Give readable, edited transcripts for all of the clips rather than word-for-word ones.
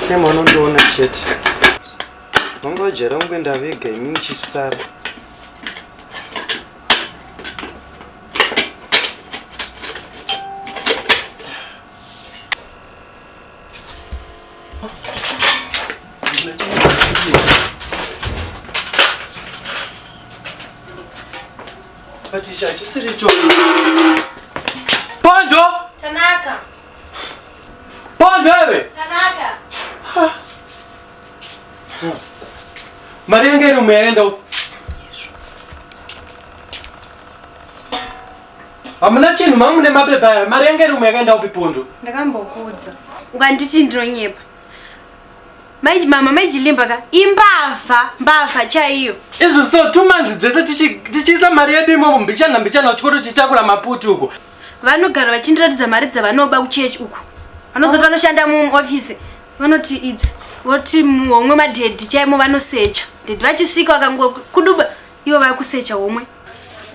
Next time vanondiona chete. Vanga vajaira kungoenda vega ini ndichisara. But ichi hachisiri icho. Pondo! Tanaka. Pondo iwe! Tanaka. Mari yange iri muyaenda uko. Hamuna chinhu mamu nemapepa aya. Mari yange iri muyakaenda upi Pondo? Ndakambokuudza. Ukanditi ndinonyepa. Mai mama mai Jilimba ka imbavha, mbavha chaiyo. Izvo so 2 months dzese tichiisa mari yedu imomo mbichana mbichana chikoro chichakura maputi uko. Vanogara vachindiratidza mari dzavanoba kuchechi uku. Vanozoti vanoshanda muoffice vanoti idzi voti muhomwe madhedhi chaimo vanosecha. Dhedhi vachisvika vakangokuduba ivo vakusecha homwe.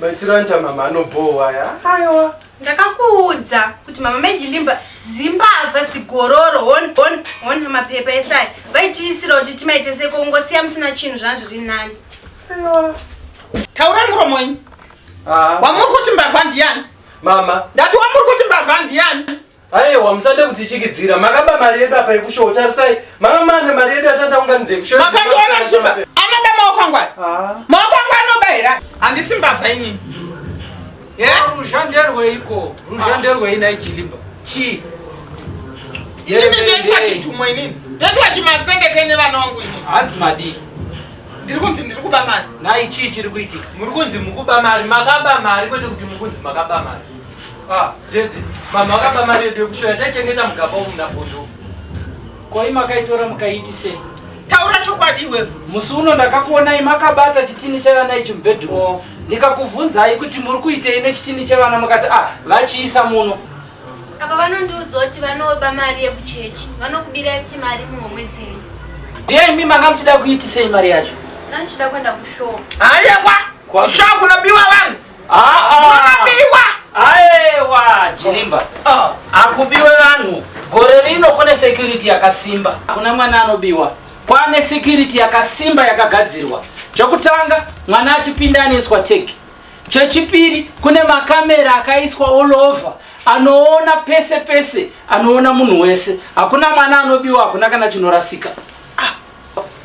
Maitiro anoita mama anobhowa aya. Aiwa. Ndakakuudza kuti mama Mejilimba zimbavha zigororo hon hon hon mapepa esai vaitiisira kuti timaite seko ungosiya musina chinhu zvanga zviri nani. Aiwa. Taurai muromo wenyu. Ah. Wamuri kuti mbavha ndiyani? Mama. Ndati wamuri kuti mbavha ndiyani? Aiwa musade kutichikidzira makaba mari yedu apa yekushow tarisai mama mane mari yedu yatataunganidza yekushow. Makandiona ndichiba anoba maoko angu aya. Ah. Maoko angu anoba here? Handisi mbavha inini. Yeah? Ruzha nderweiko? Ruzha nderwei nhai Jilimba? Chii? Inini ndoitwa chidhumo inini. Ndoitwa chimasendeke nevana vangu inini. Hanzi madii? Ndiri kunzi ndiri kuba mari. Nhai chii chiri kuitika? Muri kunzi mukuba mari, makaba mari kwete kuti mukunzi makaba mari. Ah, daddy, mama vakaba mari yedu yekushoya taichengeta mugaba umu nabondo. Koi makaitora mukaiitisei? Taura chokwadi iwewe. Musi uno ndakakuonai makabata chitini chevana ichi mubedroom. Oh. Ndikakuvhunzai kuti muri kuitei nechitini chevana mukati ah vachiisa muno. Apa vanondiudza kuti vanoba mari yekuchechi, vanokubirai futi mari muhomwe dzenyu. Ndiye imi manga muchida kuitisei mari yacho? Ndandichida kuenda kushow. Hayewa. Kushow kunobiwa vanhu. Kunobiwa. Aewa, Jilimba. Oh. Akubiwe vanhu. Gore rino kune security yakasimba. Hakuna mwana anobiwa. Kwane security yakasimba yakagadzirwa. Chokutanga, mwana achipinda anoiswa tag. Chechipiri, kune makamera akaiswa all over anoona pese pese, anoona munhu wese. Hakuna mwana anobiwa, hakuna kana chinorasika. Ah,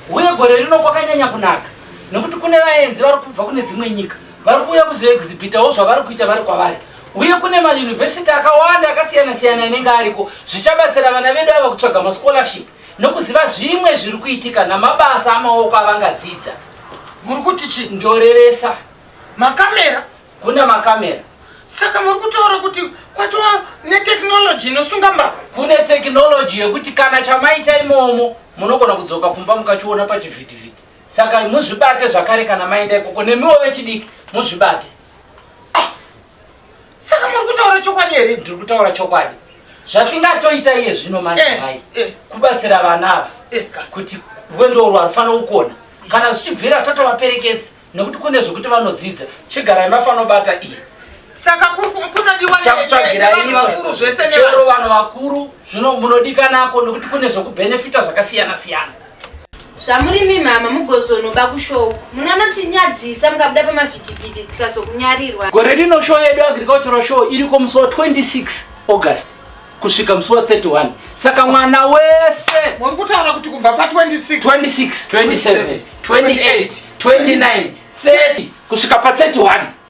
uye gore rino kwakanyanya kunaka nekuti kune vaenzi vari kubva kune dzimwe nyika vari kuuya kuzoexhibitawo zvavari kuita vari kwavari uye kune mayunivhesiti akawanda akasiyana siyana anenge ariko zvichabatsira vana vedu ava kutsvaga mascholarship nokuziva zvimwe zviri kuitika namabasa amaoko avangadzidza. Muri kuti chii? Ndorevesa. Makamera? Kune makamera. Saka muri kutaura kuti kwatova netechnology inosunga mbavha? Kune technology yekuti kana chamaita imomo munogona kudzoka kumba mukachiona pachivhitivhiti. Saka muzvibate zvakare kana maenda ikoko nemiwo vechidiki muzvibate. Ah, saka muri kutaura chokwadi here? Ndiri kutaura chokwadi. Zvatingatoita iye zvino manje eh, mai eh. kubatsira vana ava eh, kuti rwendo urwu harufanira kukona. Kana zvichibvira totovaperekedza nekuti kune zvekuti vanodzidza. Chigarai mafanobata iyi. Saka kunodiwa Chakutsvagirai nevanhu vakuru zvese nevanhu. Chero vanhu vakuru zvino munodikanako nekuti kune zvekubhenefita zvakasiyana siyana. Zvamurimi mama mugozonoba kushow munonotinyadzisa mukabuda pamavhitivhiti tikazokunyarirwa. Gore rino show yedu agricultural show iriko musi wa 26 August kusvika musi wa 31 saka mwana wese muri kutaura kuti kubva pa 26 26 27 28 29 30 kusvika pa 31.